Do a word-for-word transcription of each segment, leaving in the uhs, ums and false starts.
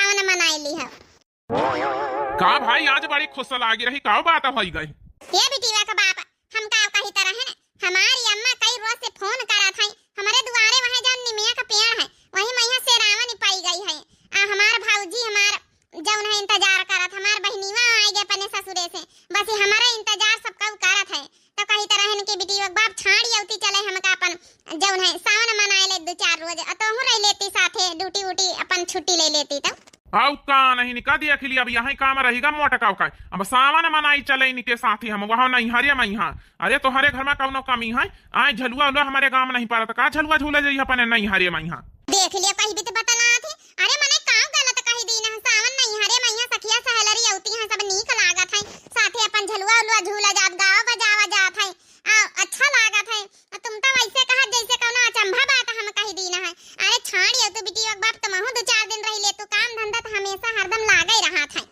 सावन मनाई ली हो। का भाई, आज बड़ी खुश लागी रही, का बात होई गई? ये बिटिया का बाप, हम का कही तरह है ना, हमारी अम्मा कई रोज से फोन करत है, हमारे दुआरे वहाँ जौन निमिया का पेड़ है, वही मैया से रावण पाई गई है। आ हमार भौजी, हमार जौन है इंतजार करत, हमार बहिनीवा आए गए अपने ससुरे से, बस ये हमारा इंतजार सब कऊ करत है। तो कही तरह इनके बिटिया के बाप छाड़ी अउती चले हमका अपन जौन है सावन मनाए ले दो चार रोज, आ तोहू रह लेती साथे, ड्यूटी उटी अपन छुट्टी ले लेती तो। आउ का नहीं निका देख लिया, अब यहीं काम रहिगा मोटका का। अब सावन मनाई चले इनके साथे हम वहाँ नैहरे में यहाँ। अरे तोहरे घर में कौनो कमी है? आए झलुआ उलुआ हमारे गाँव में नहीं पड़त का? झलुआ झूले जाइए अपने नैहरे में यहाँ। देख लिया, कहीं भी तो बतला थे। अरे मने का गलत कही दीन है, सावन नैहरे में यहाँ सखिया सहेलरी अउती हैं, सब नीक लागत है, साथे अपन झलुआ उलुआ झूला जात, गावा बजावा जात है, आ अच्छा लागत है। आ तुम तो वैसे कहा जैसे कौनो अचंभा बात हम कही दीन है। अरे छाड़ी अउती बिटिया के बाप, तुमहू दो चार दिन रही ले, तू काम धंधा तो हमेशा हरदम लागे रहत है।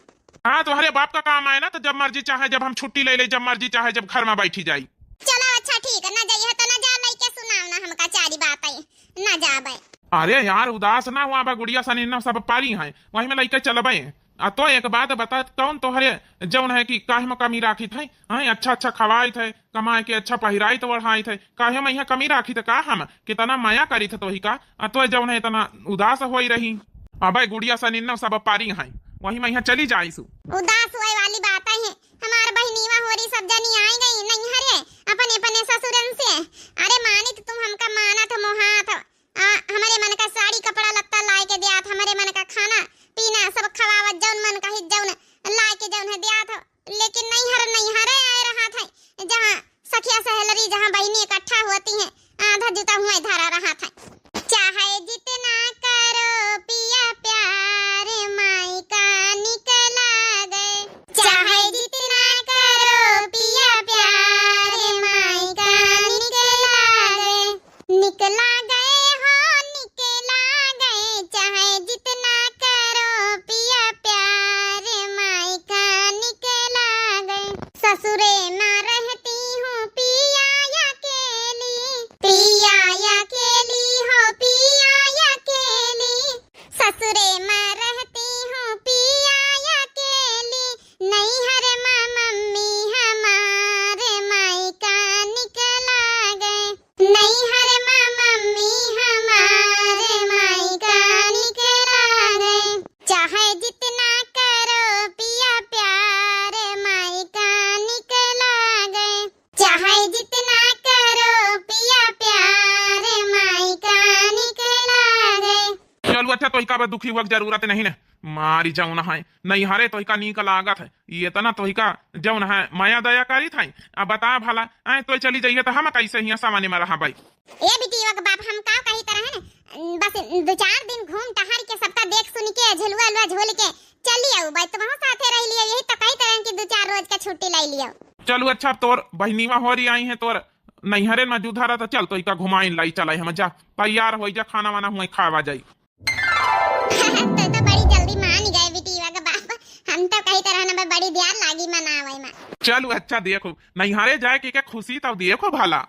हाँ, तोहरे बाप का काम आए ना, तो जब मर्जी चाहे जब हम छुट्टी ले ले, जब मर्जी चाहे जब घर में बैठी जाई। चलो अच्छा ठीक है, ना जाइए तो ना जा, लइके सुनाओ ना हमका चारी बात है, ना जाबे। अरे यार, उदास ना हुआ बा, गुड़िया सनी ना सब पारी हैं, वही में लइके चलबे। आ तो एक बात बता, कौन तोहरे जौन है कि काहे में कमी राखी थे? हैं, अच्छा अच्छा खवाई थे, कमाए के अच्छा पहिराई तो ओढ़ाई थे, काहे में यहाँ कमी राखी थे का? हम कितना मया करी थे तोही का, आ तो जौन है इतना उदास होई रही। अबे गुड़िया सनी ना सब पारी हैं, वही में यहाँ चली जाइसु। उदास होए वाली बात है, हमार बहिनीवा होरी सब जनी आई गई नैहरे अपने अपने ससुरन से। अरे मानित तुम हमका मानत मोहात, आ, हमरे मन का साड़ी कपड़ा लत्ता लाए के दियात, हमरे मन का खाना पीना सब खवावत, जौन मन का हित जौन लाए के जौन है दियात, लेकिन नैहर नैहरे आए रहत है, जहाँ सखिया सहेलरी, जहाँ बहिनी इकट्ठा होती हैं, आधा जूता हुआ धरा रहत है। चाहे जितना करो पिया प्यार, माई का निकला गए। चाहे जितना करो पिया प्यार, माई का निकला गए। निकला गए हो, निकला गए, चाहे जितना करो पिया प्यार, माई का निकला गए। ससुरे में रहती हूँ पिया अकेली, पिया अकेली हो पिया अकेली। ससुरे में रहती हूँ पिया अकेली, नैहर में मम्मी हमार माई का निकला गए। नैहर में मम्मी हमार माई का निकला गए। चाहे जितना करो पिया प्यार, माई का निकला गए। चाहे जितना करो पिया प्यार, माई का निकला गए। चलू अच्छा, तोहिका बा दुखी हुआ के जरूरत नहीं ना। मारी जौन है, नैहरे तोहिका नीक लागत है, ये इतना तोहिका जौन है माया दया करी था। अब बता भला, आए तो चली जाइए तो हम कैसे हियाँ सावने में रहा भाई? ए बिटिया के बाप, हम का कही तरह है ना, बस दो चार दिन घूम टहर के सबका देख सुन के झलुआ उलुआ झूल के चली आऊ भाई, तुमहू साथे रह लियो, यही तो कही तरह कि दो चार रोज का छुट्टी लाई लियो। चलू अच्छा, अब तोर बहिनीवा होरी आई है, तोर नैहरे में जुधा रहा, तो चल तोहिका घुमाइन लाई चलाई हम, जा तैयार होई जा, खाना वाना हुआ खावा जाई। तो, तो बड़ी जल्दी मान गए बिटिया के बाप, हम तो कही तरह ना बड़ी देर लागी मनावे में। चलू अच्छा, देखो नैहरे जाए के, के खुशी तब देखो भला।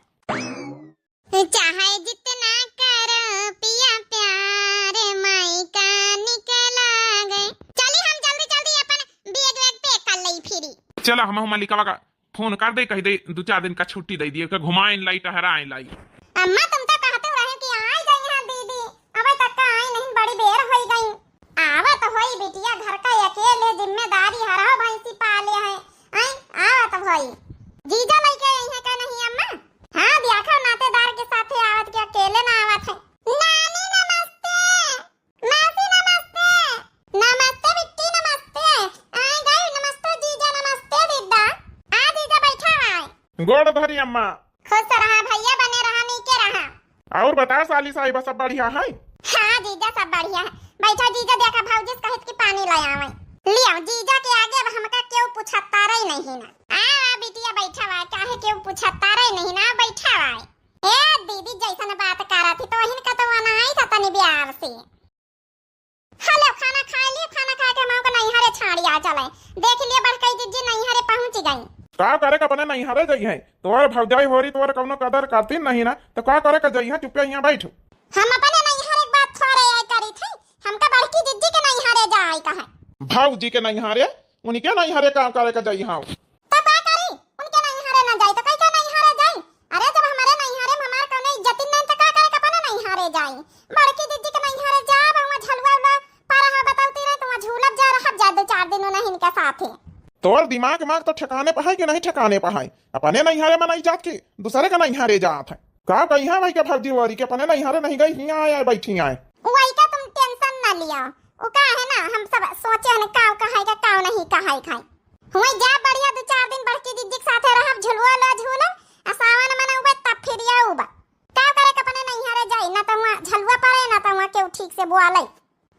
चाहे जितना करो पिया प्यार, माई का निकला गए। चली हम जल्दी जल्दी अपन बैग वैग पैक कर लई फिरी। चला हम मलिकवा का फोन कर दे, कह दे दो चार दिन का छुट्टी दे दिए, के घुमाइन लाई, टहराइन लाई। अम्मा, तुम तो कहते रहे कि आई जाई हैं दीदी, अबे तक का आई नहीं, बड़ी बेर होई गई। आवत होई बिटिया, घर का अकेले जिम्मेदारी हरहो भैंसी पाले है। आई आवत होई। जीजा लइके आई है का नहीं अम्मा? हाँ, देखो नातेदार के साथे आवत के अकेले ना आवत है। नानी नमस्ते। मासी नमस्ते। नमस्ते बिट्टी नमस्ते। आए गए नमस्ते जीजा नमस्ते दीदा। आ जीजा बैठा है। गोड़ धरी अम्मा। खुश रहा भैया, बने रहा, नीके रहा। और बता साली साहिबा, सब बढ़िया है? हाँ जीजा, सब बढ़िया है। बैठा जीजा, देखा भौजी से कहित कि पानी ले आवे। लियो जीजा के आगे अब हमका केहू पूछता रही नहीं ना। आ, आ बिटिया बैठा हुआ, काहे केहू पूछता रही नहीं ना, बैठा हुआ। ए दीदी, जैसन बात करत ही तो वहिन का तो वनाई था तनी बिहार से। हेलो, खाना खा लिए, खाना खा के हम ओका नैहरे छाड़ी आ चले। देख लिए बड़कई जिज्जी नैहरे पहुँच गई। का करे के अपने नैहरे जइहे? तोर भौजाई होरी तोर कौनो कदर करती नहीं ना, तो का करे के जइहे? चुप्पे यहाँ बैठ। हम अपने नैहरे के बात थोड़े आए करी थी, हमका बड़की जिज्जी के नैहरे जाए कहे। भौजी के नैहरे, उनके नैहरे काम करे के जइहउ। तो का करी? उनके नैहरे ना जाई तो कई के नैहरे जाई? अरे, जब हमरे नैहरे में हमार कौनो इज्जत नहीं, तो का करे के अपने नैहरे जाई? बड़की दीदी के नैहरे जाब, वहाँ झलुआ उलुआ पर रहा बतौती रहे, तो वहाँ झूलब जा, रहब जा दो चार दिन उन्हीं के साथे। तोर दिमाग माग तो ठिकाने पे है कि नहीं ठिकाने पे है? अपने नैहरे में नहीं जात कि दूसरे के नैहरे जात है। का कहिया वही के भौजी वरी के अपने नैहरे नहीं गई, हियाँ आए, आए बैठी आए। वही का तुम tension ना लिया, वो का है ना, हम सब सोचे हैं का कहे का, का नहीं कहे खाए। हुई जा बढ़िया दो चार दिन बड़की दीदी के साथे रहब, झुलुआ लो झूलब, आ सावन मनउबे तब फिर आउबा। का करे के अपने नैहरे जाई, ना तो वहाँ झलुआ पड़े, ना तो वहाँ केहू ठीक से बोले।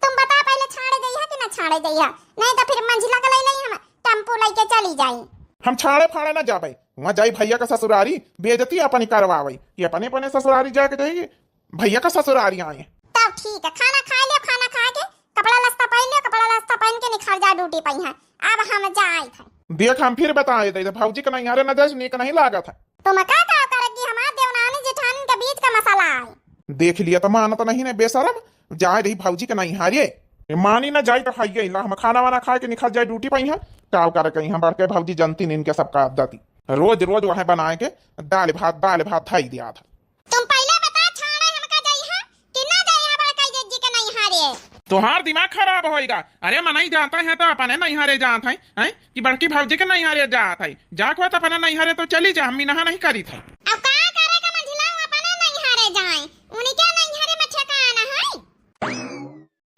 तुम बता पहले छाड़े जइहा कि ना छाड़े जइहा, नहीं तो फिर मंझिला के लई लई हम टेम्पू लइके चली जाई। हम छाड़े फाड़े ना जाबे, वहाँ जाई भैया का ससुरारी, बेइज्जती अपनी करवावे कि अपने अपने ससुरारी जाके जाई, भैया का ससुरारी आए। तब ठीक है, खाना खा लियो, खाना खा के कपड़ा लत्ता पहन लियो, कपड़ा लत्ता पहन के निखर जा ड्यूटी पे है। अब हम जाए थे। देख, हम फिर बताए थे, भौजी के नैहरे न जाए, नीक नहीं लागत है। तुम का का करे कि हमार देवरानी जेठानी के बीच का मसला आए। देख लिया तो मानत नहीं ने बेशरम, जाए रही भौजी के नैहरे। ए, मानी ना जाए तो खाइए ला, हम खाना वाना खा के निकल जाए ड्यूटी पे यहाँ। का करे के यहाँ बढ़ के भौजी जनती नहीं इनके सबका आदती। रोज रोज वह बनाए के दाल भात, दाल भात धाई दिया था। तुम पहले बता छाड़े हमका जाई है कि ना जाई है बड़का जिज्जी के नैहरे। तोहार दिमाग खराब होएगा। अरे मनई जाता है तो अपने नैहरे जात है, हैं? कि बड़की भौजी के नैहरे जात है, जात हुआ तो अपने नैहरे तो चली जा, हम मिनहा नहीं करी थे। अब का करे का मंझिला अपने नैहरे जाए, उनके नैहरे में ठिकाना है।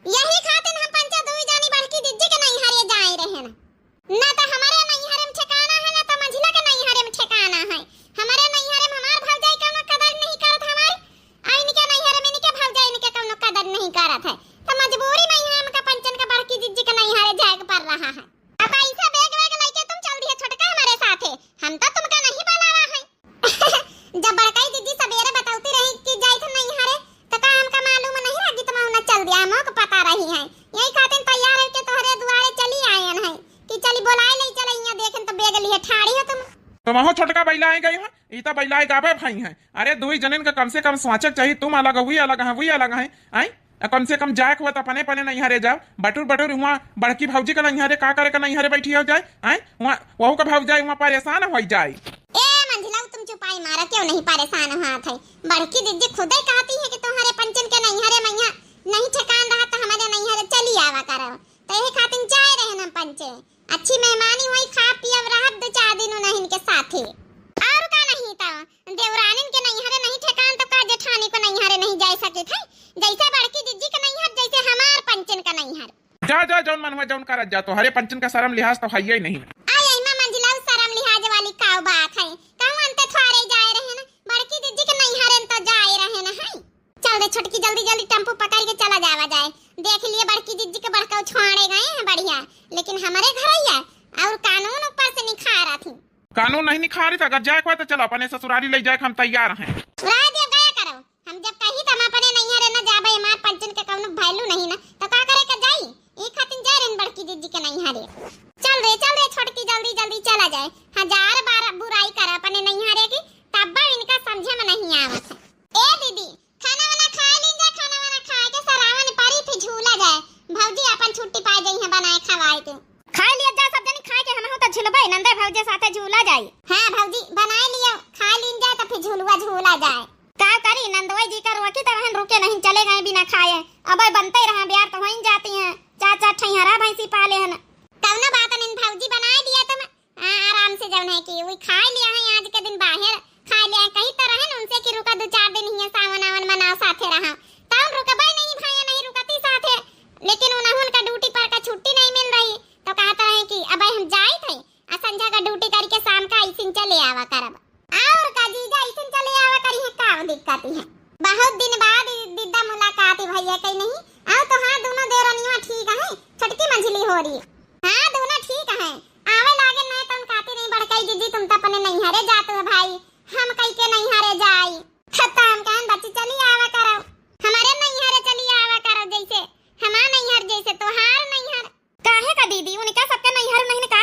यही खातिर हम पंचे दुई जानी बड़की जिज्जी के नैहरे जाए रहे ना, ना तो हमारे नैहरे में ठिकाना है, ना तो मंझिला के नैहरे में ठिकाना है। हमारे नैहरे में हमार भौजाई कौनो कदर नहीं करत हमारी, आ इनके नैहरे में इनके भौजाई इनके कौनो कदर नहीं करत है, तो मजबूरी में यहाँ हमका पंचन का बड़की जिज्जी के नैहरे जाए के पड़ रहा है। अब ऐसा बैग वैग लेके तुम चल दिया छोटका हमारे साथे, हम तो तुमका नहीं बुलावा है। जब बड़काई दीदी सबेरे बतौती रही कि जाइत नहीं हरे, तो का हमका मालूम नहीं रहा कि तुम उन्हें चल दिया, हमको पता रही है। यही खातिर तैयार है कि तोहरे दुआरे चली आयन है कि चली बोलाए ले चले, यहाँ देखें तो बैग लिए ठाड़ी हो तुम। तुम हो छोटका बैला है गई हो, ई तो बैला है गाबे भाई है। अरे दुई जनिन का कम से कम सोचक चाहिए, तुम अलग हुई अलग है, हुई अलग है, आई? आ, कम से कम जाए के हुआ तो अपने अपने नैहरे जाओ। बटुर बटुर हुआ बड़की भौजी का नैहरे का करे का नैहरे बैठी हो जाए, आए? हुआ वहू का भौजाई हुआ परेशान हो जाए। ए मंझिला, तुम चुपाई मारा, क्यों नहीं परेशान हुआ थे? बड़की दीदी खुदे कहती है कि तुम्हारे पंचन के नैहरे मैया नहीं ठिकान रहा तो हमारे नैहरे चली आवा करो, तो यही खातिर जाए रहे ना पंचे। अच्छी मेहमानी हुई, खा पियब रहब दो चार दिन उन्हीं के साथे। और का नहीं तो देवरानिन के नैहरे नहीं ठेकान तो का जेठानी को नैहरे नहीं जाए सके थे? जैसे बड़की जिज्जी के नैहर, जैसे हमार पंचन का नैहर। जा, जा, जौन मन हुआ, जौन करत जा, तोहरे पंचन का शर्म लिहाज तो हइये नहीं। आ, यही में मंझिला शर्म लिहाज वाली का बात है? कहूँ अंते थोड़े जाए रहे ना, बड़की जिज्जी के नैहरे तो जाए रहे ना है। चल रे छोटकी, जल्दी जल्दी टेम्पो पकड़ के चला जावा जाए। देख लिए बड़की जिज्जी के बड़का छोड़े गए हैं बढ़िया, लेकिन हमारे घर आइया और कानून ऊपर से निखारा थी। कानून नहीं निखारी था, अगर जाए के होए तो चलो अपने ससुरारी ले जाए के हम तैयार हैं। रह दे गया करो, हम जब कही तो हम अपने नैहरे न जाबे, हमार पंचन के कौनो value नहीं ना, तो का करे के जाई? ई खातिर जाए रहन बड़की जिज्जी के नैहरे। चल रे, चल रे छोटकी, जल्दी जल्दी चला जाए। हजार बार बुराई कर अपने नैहरे की, तब इनका समझे में नहीं आवत है। ए दीदी, खाना वाना खा लीन जा, खाना वाना खा के सरावन परी फिर झूला जाए। भौजी अपन छुट्टी पाए जाई है बनाए खवाए के। खा लिया जा सब जनी खाए के, हमहू तो झुलबे, नंदे भौजे साथे झूला जाई। हाँ भौजी, बनाए लियो, खा लीन जाए तो फिर झुलुआ झूला जाए। का करी, नंदोई जी का रोकी तो रहन रुके नहीं, चले गए बिना खाए। अब बनते रहा, ब्यार तो वहीं जाती हैं, चार चार ठैहरा भैंसी पाले हन। कौनो बात नहीं भौजी, बनाए दिया तुम, आ, आराम से जौन है कि वही खाए लिया है, आज के दिन बाहर खाए लिया है। कही तो रहन उनसे कि रुका दो चार दिन हियाँ सावन आवन मनाओ साथे रहा, तब रुकबे नहीं भैया, नहीं रुकती साथे, लेकिन उन्हें उनका ड्यूटी पर का छुट्टी नहीं मिल रही, तो कहत रहे कि अब हम जाइत है, आ संझा का ड्यूटी करके शाम का ऐसिन चले आवा करब। और का जीजा ऐसिन चले आवा करी है, का दिक्कत है? बहुत दिन बाद ई दीदा मुलाकात भैया कही नहीं। आओ तो हाँ, दोनों देवरनिया ठीक है, छोटकी मंझली हो रही। हाँ, दोनों ठीक है। आवे लागे नहीं तुम कहती नहीं बड़काई दीदी, तुम तो अपने नैहरे जाते हो भाई, हम कई के नैहरे जाई। तो हम कहन बच्ची चली आवा करो, हमारे नैहरे चली आवा करो, जैसे हमार नैहर जैसे तोहार नैहर। काहे का दीदी, उनका सबके नैहर नहीं का?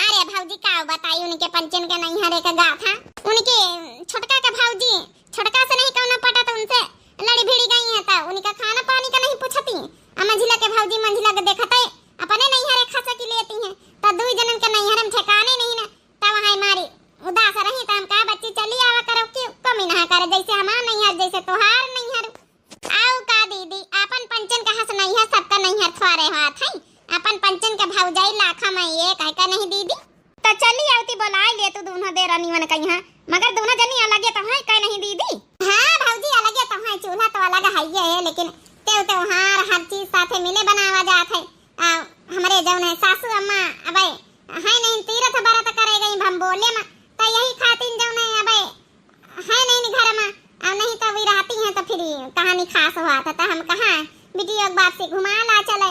अरे भौजी का बताई, उनके पंचन के नैहरे का गाथा। उनके छोटका के भौजी, छोटका से नहीं कौनो पटत, उनसे लड़ी भिड़ी गई है, तो उनका खाना पानी का नहीं पूछती। आ मंझिला के भौजी मंझिला के देखते, आ जाई लाखा मा एक है का नहीं दीदी? त चली आवती बोलाइ ले तू दुनो देवरनिवन कइहाँ, मगर दुनो जनी अलगे तो हैं का नहीं दीदी? हाँ भौजी, अलगे तो हैं, चूल्हा तो अलग हइये है, लेकिन तेउ त्योहार हर चीज साथे मिले बनावा जात है। आ, हमरे जौन है सासू अम्मा अबे है नहीं, तीरथ बरत करे गई हम बोले मा, त यही खातिन जौन है अबे है नहीं घर मा, आ नहीं तो वी रहती हैं तो फिर कहानी खास हुआ था, तो हम कहा बिटिया एक बार से घुमा ला चले।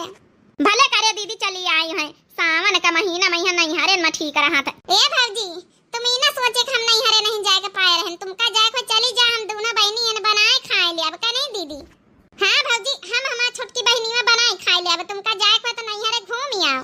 भले करे दीदी, चली आई हैं, सावन का महीना मा इहाँ नैहरे मा ठीक रहत है। ए भौजी, तुम ई ना सोचे कि हम नैहरे नहीं जाए के पाए रहन, तुमका जाए को चली जा, हम दुनो बहिनी एन बनाए खाए ले अब का नहीं दीदी? हाँ भौजी, हम हमार छोटकी बहिनीवा बनाए खाए ले अब, तुमका जाए को तो नैहरे घूम ही आओ।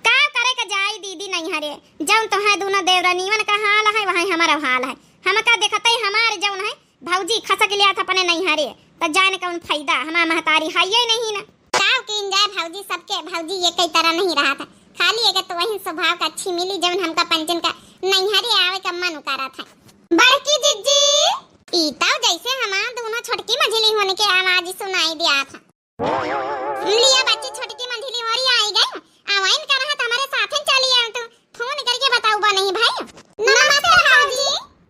का करे का जाई दीदी नैहरे, जौन तो है दुनो देवरनिवन का हाल है, वही हमारा हाल है। हमका देखते ही हमार जौन है भौजी खसक लिया था अपने नैहरे, त जाने कौन फायदा, हमार महतारी हइये नहीं ना। काव कीन जाए भौजी, सबके भौजी एक ही तरह नहीं रहत है, खाली एक तो वही स्वभाव का अच्छी मिली जौन हमका पंचन का नैहरे आवे का मन करत है। बड़की जिज्जी, ई तो जैसे हमार दुनो छोटकी मझिली होने के आवाज सुनाई दिया था। लिया बच्ची, छोटकी मझिली होरी आई गई, आवाइन का रहत हमारे साथे चली आओ तू। फोन करके बताऊ बा नहीं भाई। नमस्ते भौजी।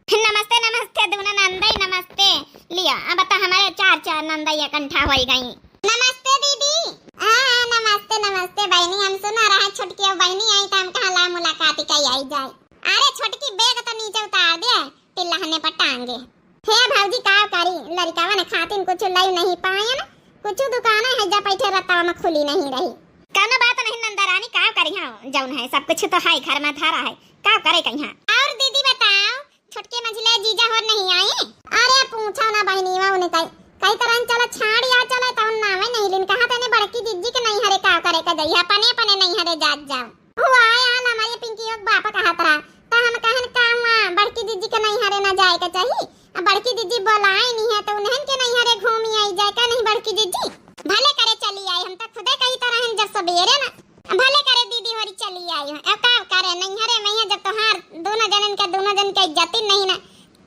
नमस्ते, नमस्ते दुनो नंदई, नमस्ते। लिया, अब तो हमारे चार, चार नंदई इकट्ठा होई गई। नमस्ते दीदी। हाँ, नमस्ते, नमस्ते बहिनी। हम सुना रहा छोटकी अब बहिनी आई तो हम कहा ला मुलाकात कई आई जाए। अरे छोटकी, बैग तो नीचे उतार दे, टिल्लहने पर टांगे। हे भौजी, का करी, लड़िकावन खातिन कुछ लई नहीं पायन, कुछ दुकान है जा बैठे रतावा मा खुली नहीं रही। कौनो बात नहीं नंदरानी, का करी, हाँ जौन है सब कुछ तो है घर मा धरा है, का करे कइहाँ। और दीदी बताओ, छोटके मझिले जीजा होर नहीं आई? अरे पूछो ना बहिनीवा, उन्हें कई, कई तरह चला छाड़ या चला, तौन नावे नहीं लिन, कहा तने बड़की जिज्जी के नैहरे का करे का जइहा, अपने अपने नैहरे जात जाओ। हुआ आल हमारे पिंकी के बाप कहत रहा, त हम कहन का हुआ बड़की जिज्जी के नैहरे ना जाए के चाही, अब बड़की जिज्जी बोलाई नहीं है तो उन्हन के नैहरे घूमी आई जाए का नहीं बड़की जिज्जी? भले करे चली आई, हम तो खुदे कही तरह जब सबेरे ना भले करे दीदी होरी चली आई हो। अब का करे, नैहरे में है जब तोहार दोनों जनन के, दोनों जन के इज्जतिन नहीं ना,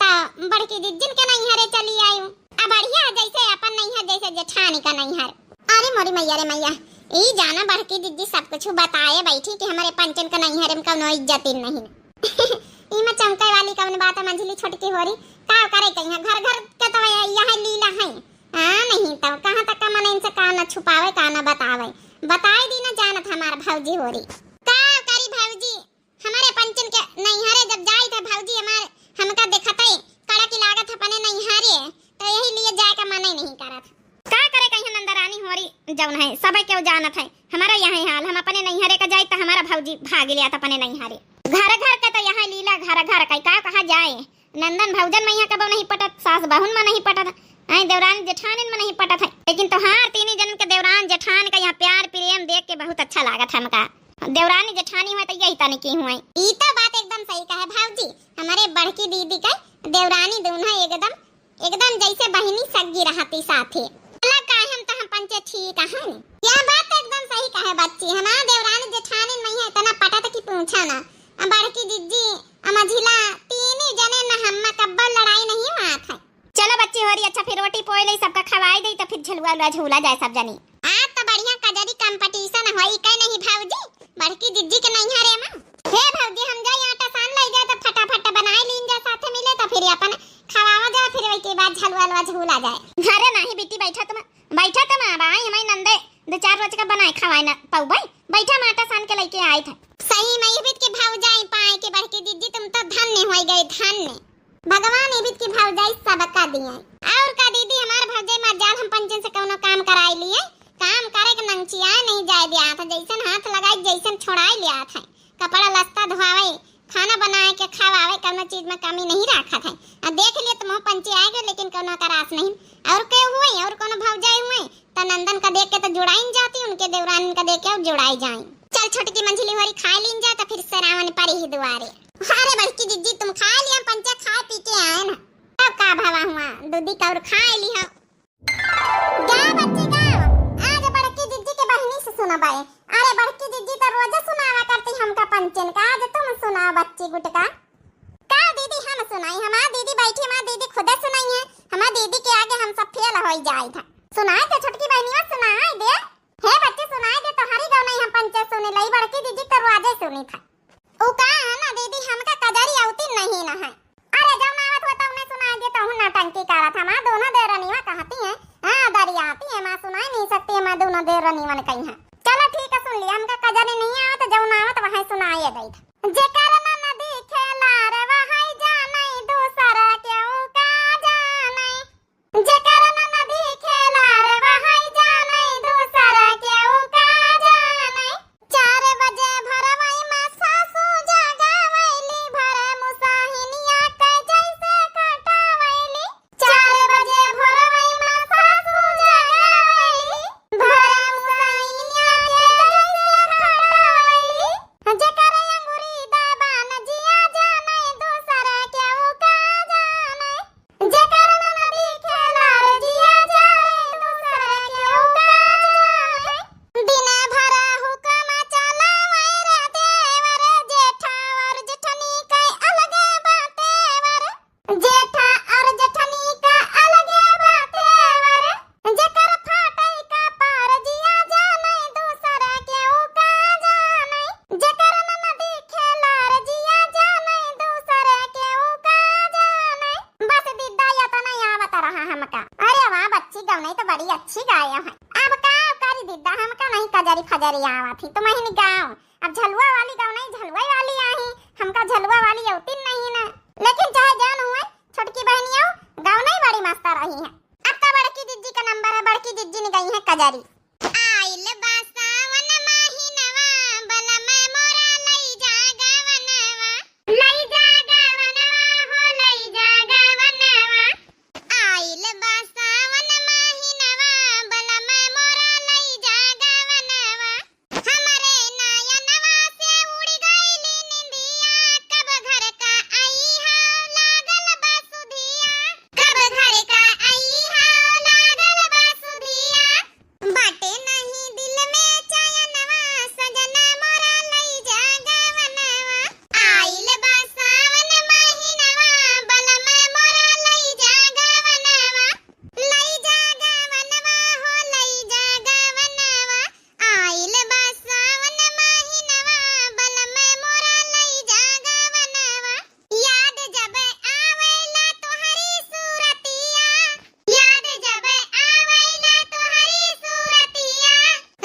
त बड़की जिज्जिन के नैहरे चली आई हो। अब बढ़िया है जैसे अपन नैहर, जैसे जेठानी का नैहर। अरे मोरी मैया रे मैया, ई जाना बड़की जिज्जी सब कुछ बताए बैठी कि हमारे पंचन का नैहरे में कौनो इज्जतिन नहीं ना। ई में चमके वाली कौन बात है, मंझली छोटकी होरी, का करे कइहाँ, घर घर के तो यह, यह लीला है। हाँ, नहीं तो कहाँ तक का मन इनसे का न छुपावे, का न बतावे। बताए दी न जानत हमार भौजी होरी। का करी भौजी, हमारे पंचन के नैहरे जब जाई थे भौजी हमारे, हमका देखते कड़क लागत है अपने नैहरे, तो यही लिए जाए का मन ही नहीं करत। का करे कइहाँ नंदरानी होरी, जौन है सब केहू जानत है, हमारा यही हाल, हम अपने नैहरे का जाई तो हमारा भौजी भाग लिया था अपने नैहरे। घर घर के तो यहाँ लीला, घर घर का का कहा जाए, नंदन भौजन में यहाँ कबो नहीं पटत, सास बहुन में नहीं पटत, आई देवरानी जेठानिन में नहीं पटत है, लेकिन तोहार तीनी जनन के देवरान जेठान का यहाँ प्यार प्रेम देख के बहुत अच्छा लागत है हमका। देवरानी जेठानी हुए तो यही तनी की हुए। ई तो बात एकदम सही कहे भौजी, हमारे बड़की दीदी के देवरानी दोनों एकदम, एकदम जैसे बहिनी सग्गी रहती साथे। अलग काहे हम तो हम पंचे ठीक हन। यह बात तो एकदम सही कहे बच्ची, हमार देवरानी जेठानी में है इतना पटत की पूछा ना। अब बड़की जिज्जी, अब मझिला, तीनी जने न हम कब्बल लड़ाई नहीं मात है। चलो बच्ची होरी, अच्छा फिर रोटी पोए ले, सबका खवाई दे तो फिर झलुआ उलुआ झूला जाए सब जनी। आज तो बढ़िया कजरी competition होई के नहीं भौजी, बड़की जिज्जी के नैहरे मा। हे भौजी, हम जाई आटा सान लाई जाए तो फटाफट बनाए लीन जा, साथे मिले तो फिर अपन खवावा जाए, फिर वही के बाद झलुआ उलुआ झूला जाए। अरे नहीं बेटी, बैठा तुम, बैठा तुम, अब आई हमारी नंदे दो चार रोज का बनाए खवाए ना पौबई, बैठा हम आटा सान के लेके आए थे। सही में ये बीत के भौजाई पाए के बड़की जिज्जी, तुम तो धन्य होई गए, धन्य। भगवान एबित की भौजाई सबका दिए। और का दीदी, हमार भौजाई मर जाल, हम पंचन से कौनो काम कराई लिए, काम करे के नंचिया नहीं जाए दिया था, जैसन हाथ लगाई जैसन छोड़ाई लिया था, कपड़ा लत्ता धोआवे, खाना बनाए के खवावे, कौनो चीज में कमी नहीं रखा था। आ देख लिए तो मोह पंचे आए गए, लेकिन कौनो का रास नहीं। और के हुए, और कौनो भौजाई हुए, त नंदन का देख के तो जुड़ाइन जाती, उनके देवरान का देख के और जुड़ाई जाए। चल छोटकी मंझली होरी खाए लीन जा, तो फिर सरावन परी ही दुआरे। अरे बड़की जिज्जी, तुम खा लिया, पंचे खा पी के आए ना, तब का भवा हुआ, दूधी कौर खाए ली हो। गा बच्ची गा, आज बड़की जिज्जी के बहिनी से सुनबाए। अरे बड़की जिज्जी तो रोज सुनावा करती हमका पंचन का, आज तुम सुनाओ बच्ची गुटका। का दीदी हम सुनाई, हमार दीदी बैठी, हमार दीदी खुदे सुनाई है, हमार दीदी के आगे हम सब फेल होई जाए था। सुनाए तो छोटकी बहनिया सुनाए दे। हे बच्चे, सुन सुनाई दे तोहरी गवनई हम पंचे सुनी लई, बड़की दीदी तो रोजे सुनी था। उ का है ना दीदी, हमका कजरी अवती नहीं ना है। अरे जौन आवत हो तौने सुनाई दे, तहु नौटंकी करत हमार दोनों देरनिया कहती हैं, हाँ दरियाती है माँ, सुनाई नहीं सकती है माँ, दोनों देरनियन कही हैं। चलो ठीक है सुन लिया, हमका कजरी नहीं आवत, जौन आवत वही सुनाई दे। जेकर ननदी खेलार वही जाने, दूसर केहू का जाने। जेकर ननदी खेलार वही जाने, दूसर केहू का जाने। चार बजे भोरवई में सासू जगावैली, भरे मुसहिनिया के जैसे खटावैली। चार बजे भोरवई में सासू जगावैली, भरे मुसहिनिया के जैसे खटावैली। जेकर अंगुरी दबान जिया जाने, दूसर केहू का जाने। जेकर ननदी खेलार जिया जाने, दूसर केहू का जाने। दिन भर हुक्म चलावे रे देवर, जेठा और जेठनी के अलगे बातेवर। जेठा और जेठनी का अलगे बातेवर। जेकर फाटई कपार जिया जाने, दूसर केहू का जाने। जेकर ननदी खेलार जिया जाने, दूसर केहू का जाने। बस दीदा यतना आवत रहा हमका। अरे वाह बच्ची, गवनई तो बड़ी अच्छी गाए हैं। अब का करी दीदा, हमका नहीं कजरी फजरी आवत ही, तुमहिन गाओ। अब झलुआ वाली गवनई झलुआ वाली आई, हमका झलुआ वाली अवती नहीं ना। लेकिन चाहे जौन हुए, छोटकी बहनियों, गवनई बड़ी मस्त रही है। अब तो बड़की जिज्जी का नंबर है, बड़की जिज्जी ने गई है कजरी। आइल बा सावन महिनवा, बलम मोरा लई जा गवनवा। लई जा गवनवा हो, लई जा गवनवा। आइल बा सावन महिनवा, बलम मोरा लई जा गवनवा। हमरे नयनवा से उड़ गइली निंदिया, कब घर का अइहा लागल बा सुधिया। कब घर का अइहा लागल बा सुधिया। बाटे नहीं दिल में चयनवा, सजना मोरा लई जा गवनवा। आइल बा सावन महिनवा, बलम मोरा लई जा गवनवा। लई जा गवनवा हो, लई जा गवनवा। आइल बा सावन महिनवा, बलम मोरा लई जा गवनवा। याद जब आवेला तोहरी सूरतिया, याद जब आवेला तोहरी सूरतिया,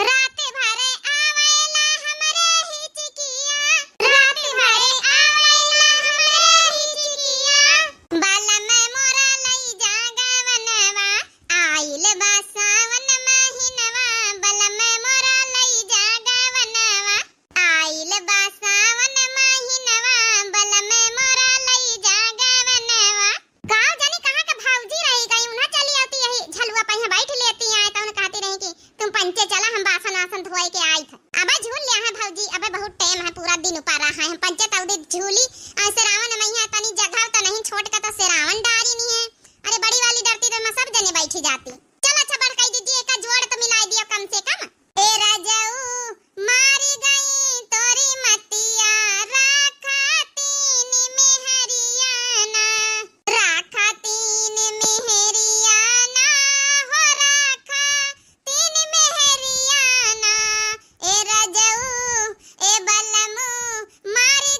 रात भर आवेला हमरे हिचकिया, रात भर आवेला हमरे हिचकिया। बलम मोरा लई जा गवनवा, आइल बा सावन महिनवा, बलम मोरा लई जा गवनवा। आइल बा सावन महिनवा, बलम मोरा लई जा गवनवा। का जानी कहाँ के भौजी रही गई, उन्हा चली आवती यही झलुआ पहिया बैठ लेती आए, तौन कहती रही कि तुम पंचे चला, हम बासन आसन धोए के आई थे। अबे झूल लिया है भौजी, अबे बहुत टाइम है, पूरा दिन ऊपर रहा है, हम पंचे तौदे झूली। और श्रावण मैया तनी जगह तो नहीं छोट का तो श्रावण डारी नहीं है। अरे बड़ी वाली डरती तो मैं सब जने बैठी जाती। चल अच्छा बड़काई दीदी एक जोड़ तो मिलाई दियो कम से कम। ए राजाऊ, मारी गई तोरी मतिया, राखा तीन मेहरिया ना, राखा तीन मेहरिया ना, हो राखा तीन मेहरिया ना। ए राजाऊ, ए बलमू, मारी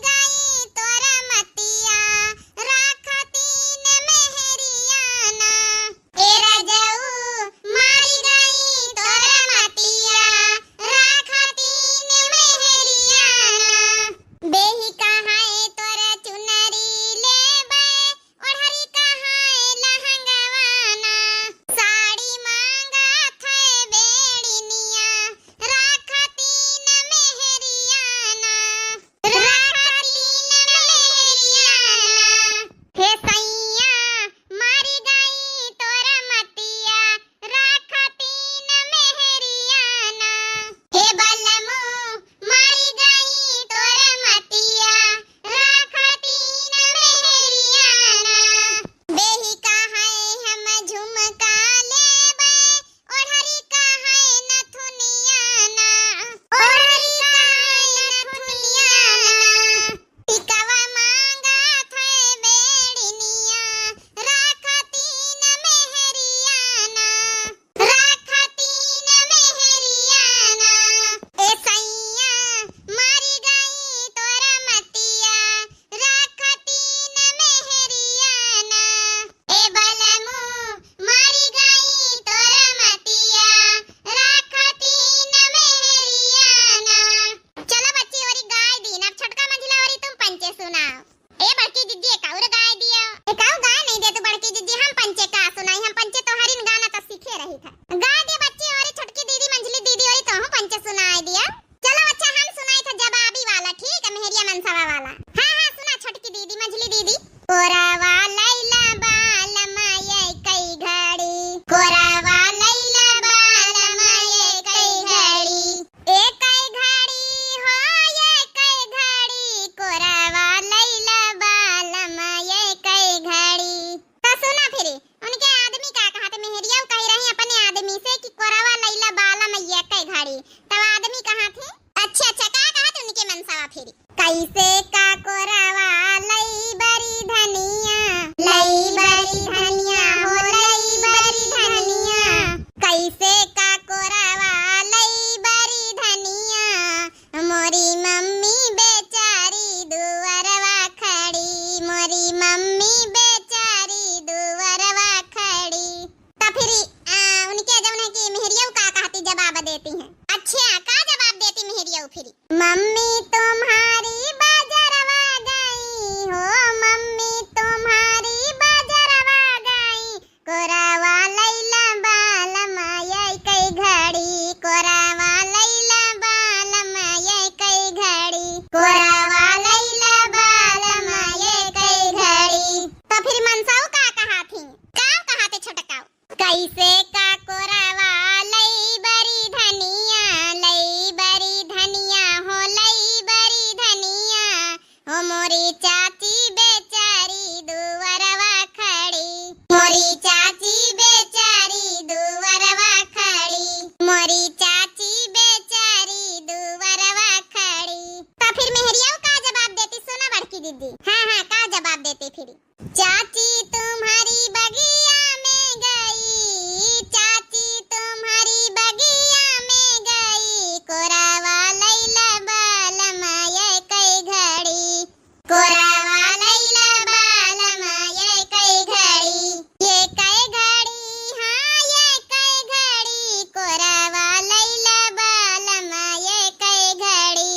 कैसे का कोरावा लई बरी धनिया, लई बरी धनिया हो लई बरी धनिया। कैसे का कोरावा लई बरी धनिया, मोरी मम्मी बेचारी दुअरवा खड़ी, मोरी मम्मी बेचारी दुअरवा खड़ी। त फिरी, आ, उनके जौन है कि मेहरियऊ का कहती जवाब देती हैं। अच्छा, का जवाब देती मेहरियऊ फिरी? मम्मी तुम्हारी बाजरवा गई हो, मम्मी तुम्हारी बाजरवा गई, कोरावा लैला बालमा ये कई घड़ी, कोरावा लैला बालमा ये कई घड़ी, कोरावा लैला बालमा ये कई घड़ी। त फिर मनसऊ का कहा थी? का कहा थे छोटकाऊ? कैसे का कोरावा लई बरी धनिया, लई बरी धनिया हो लई बरी धनिया, हो मोरी चाची बेचारी दुअरवा खड़ी, मोरी चाची बेचारी दुअरवा खड़ी, मोरी चाची बेचारी दुअरवा खड़ी। त फिर मेहरियऊ का जवाब देती? सुना बड़की दीदी, हाँ, हाँ, का जवाब देती फिर? चाची तुम्हारी बगिया में गई, चाची तुम्हारी बगिया में गई, कोरावा लैला बालमा ये कई घड़ी, कोरावा लैला बालमा ये कई घड़ी, ये कई घड़ी, हाँ, ये कई घड़ी, कोरावा लैला बालमा ये कई घड़ी।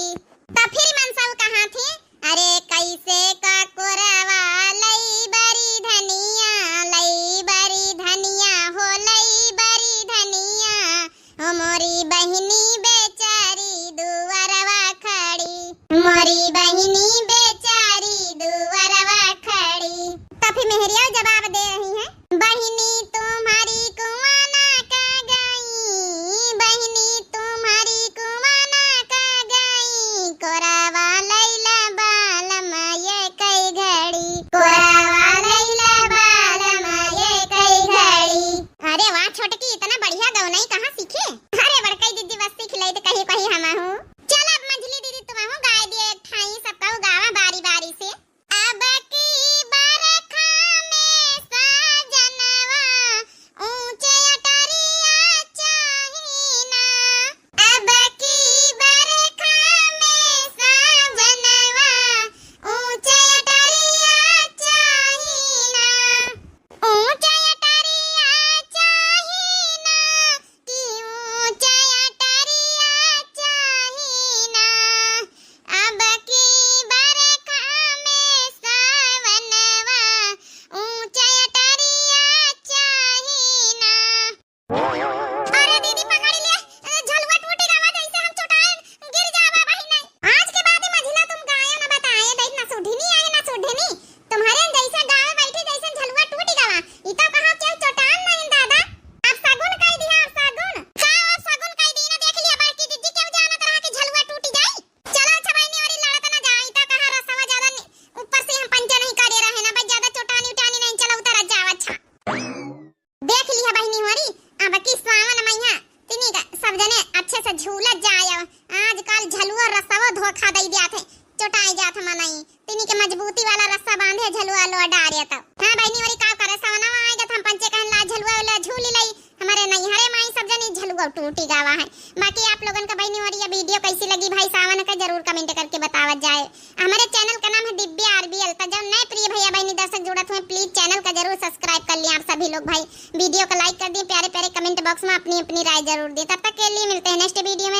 त फिर मनसऊ कहा थी? अरे कैसे का कोरावा लई बरी धनिया, लई बरी धनिया हो लई बरी धनिया, हो मोरी बहिनी बेचारी दुअरवा खड़ी, मोरी बहिनी बेचारी दुअरवा खड़ी। त फिर मेहरिया जवाब दे रही हैं, बहिनी तुम्हारी कुआं ना का गई, बहिनी तुम्हारी कुआं ना का गई, कोरावा लैला बालमा ये कई घड़ी, कोरावा लैला बालमा ये कई घड़ी। अरे वाह छोटकी, इतना बढ़िया गवनई कहाँ सीखे? अरे बड़कई दीदी बस सीख ले तो कहीं कहीं हम हूँ। चल अब मंझली दीदी तुम हूँ गाय दिए एक ठाई, सब कहू गावा बारी बारी से। अब की बरखा में साजनवा ऊंचे अटरिया चाही ना। अब की बरखा में साजनवा ऊंचे अटरिया चाही ना। ऊंचे अटरिया चाही ना। कि ऊंचा अटरिया चाही ना, अब की बरखा में सावनवा, ऊंचा अटरिया चाही ना। अरे दीदी पकड़ ले, ए, झलुआ टूटी गवा जैसे हम चोटाए गिर जावा बहिनी। आज के बाद ई मझिला तुम गायो ना बताए, देख ना सुढ़नी आए ना सुढ़नी। तुम्हारे जैसे गावे बैठी जैसे झलुआ टूटी गवा। ई तो कहा केहू चोटान नहीं दादा। अब सगुन कई दिया, अब सगुन। का अब सगुन कई दी ना, देख लिया बड़की दीदी, केहू जानत रहा कि झलुआ टूटी जाई। चलो अच्छा बहिनी, और लड़त ना जाई, तो कहा रसवा ज्यादा नि-, ऊपर से हम पंचे नहीं करे रहे ना, बस ज्यादा चोटानी उटानी नहीं, चलो उतर जाओ। अच्छा देख लिया बहिनी होरी, अब की सावन मैया तिनी का सब जने अच्छे से झूलत जाए। आजकल झलुआ रसवा धोखा दई दिया थे, चोटाई जात मनई। तिनी के मजबूती वाला रस्सा बांधे झलुआ लो डारे तब। हाँ बहिनी, औरी का करे, सवनवा आए गत हम पंचे कहन ला झलुआ वाला झूली लई। हमारे नैहरे माई सब जनी झलुआ टूटी गावा है। बाकी आप लोगन का बहिनी औरी ये video कैसी लगी भाई सावन का, जरूर comment करके बतावत जाए। हमारे channel का नाम है दिव्या आरबीएल। तो जब नए प्रिय भैया बहिनी दर्शक जुड़त हुए, please channel का जरूर subscribe कर लिया आप सभी लोग भाई। Video का like कर दिए, प्यारे प्यारे comment box में अपनी अपनी राय जरूर दिए। तब तक के लिए मिलते हैं next video में।